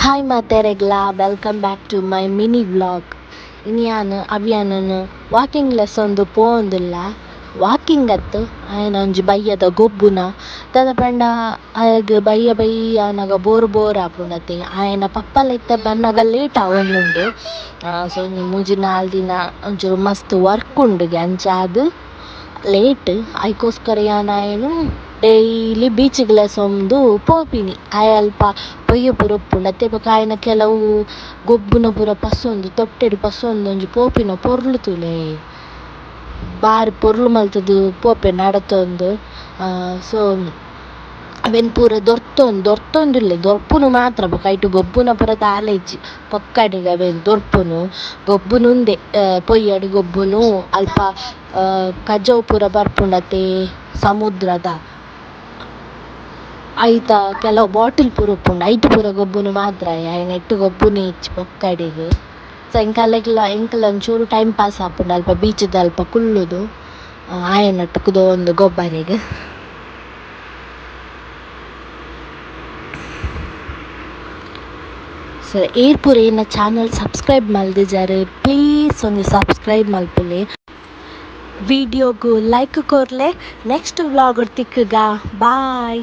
Hi ಮಾತೆರೆಗ್ಲಾ, welcome back to my mini vlog. ಇನಿ ಯಾನ್ ಅಭಿಯಾನನ್ ವಾಕಿಂಗ್ ಲೆಸೊಂದು ಪೋವೊಂದುಲ್ಲ. ವಾಕಿಂಗ್ ಅತ್ತ್, ಆಯನ ಒಂಜಿ ಬಯ್ಯದ ಗೊಬ್ಬುನ. ದಾದ ಪಂಡ ಆಯಗ್ ಬಯ್ಯ ಬಯ್ಯ ಆನಗ ಬೋರ್ ಬೋರ್ ಆಪುಂಡತೆ. ಆಯನ ಪಪ್ಪಲ ಇತ್ತೆ ಬನ್ನಗ ಲೇಟ್ ಆವೊಂದುಂಡು. ಸೊ ಒಂಜಿ ಮೂಜಿ ನಾಲ್ ದಿನ ಒಂಚೂರು ಮಸ್ತ್ ವರ್ಕ್ ಉಂಡುಗೆ, ಅಂಚಾದ್ ಲೇಟ್. ಐಕೋಸ್ಕರ ಯಾನ್ ಆಯನ್ ಡೈಲಿ ಬೀಚಿಗ್ ಲೆಸೊಂದು ಪೋಪಿನಿ. ಆಯೆ ಅಲ್ಪ ಪೊಯ್ಯೆ ಪೂರ ಉಪ್ಪುಂಡು ಅತ್ತೆ, ಬೊಕ ಆಯನ ಕೆಲವು ಗೊಬ್ಬುನ ಪೂರ ಪಸೊಂದು ತೊಟ್ಟೆಡ್ ಪಸೊಂದು ಒಂಜಿ ಪೋಪಿನ ಪೊರ್ಲು ತೂಲೆ. ಬಾರಿ ಪೊರ್ಲು ಮಲ್ತುದು ಪೋಪೆ ನಡತೊಂದು. ಸೊ ಅವೆನ್ ಪೂರ ದೊರ್ತೊಂದು ದೊರ್ತೊಂದುಲ್ಲೆ, ದೊರ್ಪುನು ಮಾತ್ರ, ಬೊಕ ಐಟ್ ಗೊಬ್ಬುನ ಪೂರ ದಾಲ ಇಜ್ಜಿ. ಪೊಕ್ಕಡೆಗ್ ಅವೆನ್ ದೊರ್ಪುನು ಗೊಬ್ಬುನು ಉಂದೆ ಪೊಯ್ಯಡ್ ಗೊಬ್ಬುನು. ಅಲ್ಪ ಕಜವು ಪೂರ ಬರ್ಪುಂಡತೆ ಸಮುದ್ರದ, ಐತ ಕೆಲವು ಬಾಟಲ್ ಪೂರ ಉಪ್ಪುಂಡು, ಐಟ್ ಪೂರ ಗೊಬ್ಬುನು ಮಾತ್ರ. ಆಯೆ ನೆಟ್ಟ್ ಗೊಬ್ಬುನೆ ಇಜ್ಜಿ ಪೊಕ್ಕಡೆಗ್. ಸೊ ಎಂಕಲೆಗ್ಲ ಎಂಕಲ ಒಂಚೂರು ಟೈಮ್ ಪಾಸ್ ಆಪುಂಡು ಅಲ್ಪ ಬೀಚ್ ದ ಅಲ್ಪ ಕುಲ್ಲುದು ಆಯನೊಟ್ಟುಗು ಕುದೊಂದು ಗೊಬ್ಬರೆಗ್. ಸೊ ಏರ್ ಪೂರ ಎನ್ನ ಚಾನಲ್ ಸಬ್ಸ್ಕ್ರೈಬ್ ಮಲ್ದಿಜರ್, ಪ್ಲೀಸ್ ಒಂಜಿ ಸಬ್ಸ್ಕ್ರೈಬ್ ಮಲ್ಪುಲೆ, ವಿಡಿಯೋಗು ಲೈಕ್ ಕೊರ್ಲೆ. ನೆಕ್ಸ್ಟ್ ವ್ಲಾಗ್ ತಿಕ್ಕುಗ, ಬಾಯ್.